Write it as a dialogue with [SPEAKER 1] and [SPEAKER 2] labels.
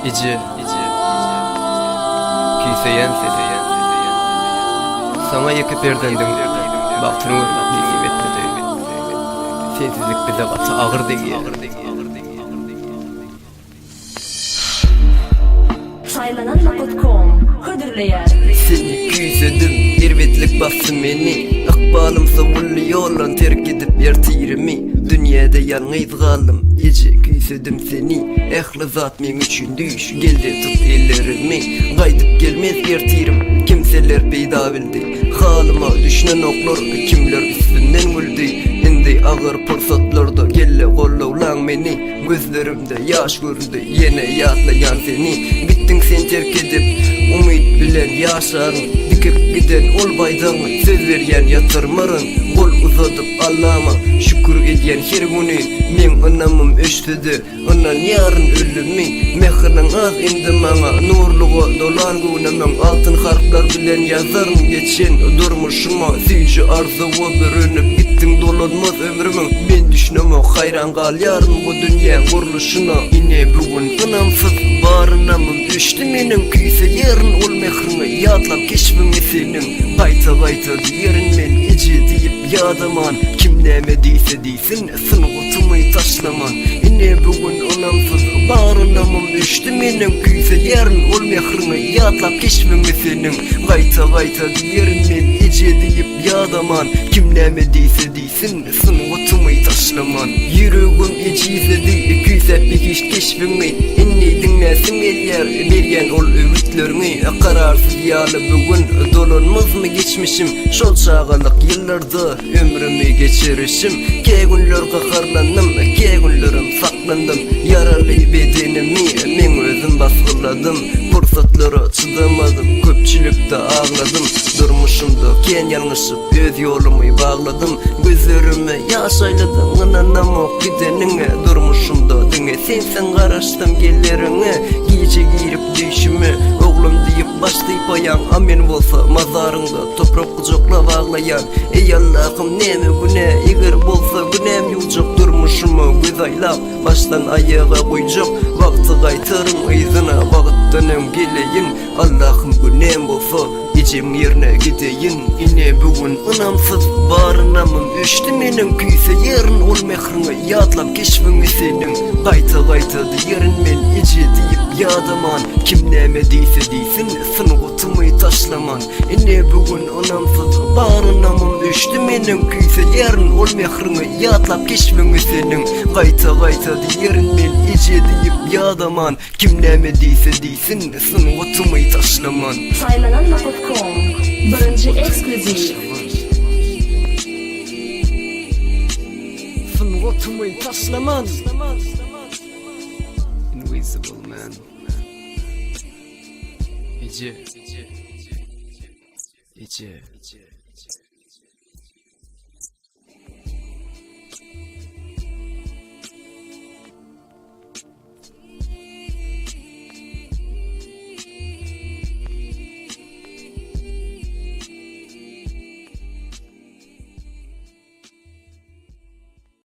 [SPEAKER 1] Eje, küýseýän seni. Saňa ýeke perzendiň bagtyny görmek nesip etmedi. Sensizlik bize gaty agyr degýär.
[SPEAKER 2] Saýlanan nokat kom hödürleýär.
[SPEAKER 1] Seni küýsedim, erbetlik basdy meni Ykbalym sowuldy ýoldan terk edip ertirimi Dünýäde ýalňyz galdym, eje küýsedim seni Ähli zat meň üçin düýş, gel-de tut ellerimi Gaýdyp gelmez ertirim, kimseler peýda bildi Halyma düşünenoklar, kimler üstümden güldi Indi agyr pursatlarda gel-de gollawlaň meni Gözlerimde ýaş göründi ýene ýatlaýan seni Gitdiň sen terk edip umyt bilen ýaşaryn Dikip giden ol baýdagyňy söz berýän ýatyrmaryn Gol uzadyp Allama şükür edýän her güni Meň ynamym öçsede ynanýaryn ölümi Mähriň az indi maňa nurluga dolan göwnümiň Altyn harplar bilen ýazaryn geçen durmuşyma Süýji arzuwa bürenip gitdiň dolanmaz ömrümiň Men düşünemok haýran Galýaryn bu dünýäň gurluşyna Ine bu gün ynamsyz bar ynamym öçdi meniň Küýseýärin ol mähriňi ýatlap keşbiňi seniň Gaýta-gaýta diýerin men eje diýip ýadaman Kim näme diýse diýsin sungatymy taşlaman Ine bu gün ynamsyz bar ynamym öçdi meniň Küýseýärin ol mähriňi ýatlap keşbiňi seniň Gaýta-gaýta diýerin men eje diýip ýadaman Kim näme diýse diýsin Sungatymy taşlaman Ýüregim ejizledi Küýsäp behişt keşbiňi Indi diňläsim gelýär Berýän ol öwütleriňi Kararsyz ýaly bu gün Dolanmazmy geçmişim Şol çagalyk ýyllarda Ömrümi geçirişim Kä günler gaharlandym Kä günlerem saklandym Ýaraly bedenimi Meň özüm basgyladym Pursatlara çydamadym Köpçülikde agladym Durmuşymda kän ýalňyşyp Öz ýolumy bagladym, gözlerime ýaş aýladyň Ynanamok gideniňe, durmuşymda diňe sensiň Garaşsam geleriňe, gije girip düýşüme Oglum diýip baş sypaýaň, a men bolsa mazaryňda Toprak gujaklap aglaýan, eý Allahym näme günä Eger bolsa günäm ýuwjak durmuşyma göz aýlap Başdan aýaga guýjak, wagty gaýtaryň yzyna Wagtdan öň geleýin, Allahym günäm bolsa Ejemiň ýerine gideýin ine bu gün ynamsyz bar ynamym öçdi meniň küýseýärin ol mähriňi ýatlap keşbiňi seniň gaýta gaýta diýerin men eje diýip ýadaman kim näme diýse diýsin sungatymy taşlaman ine bu gün ynamsyz bar ynamym öçdi meniň küýseýärin ol mähriňi ýatlap keşbiňi seniň gaýta gaýta diýerin men eje diýip ýadaman Kim näme diýse diýsin sungatymy taşlaman.
[SPEAKER 2] Saýlanan nokat kom. Birinji eksklýuziw.
[SPEAKER 1] Sungatymy taşlaman. Invisible man. Eje. Eje.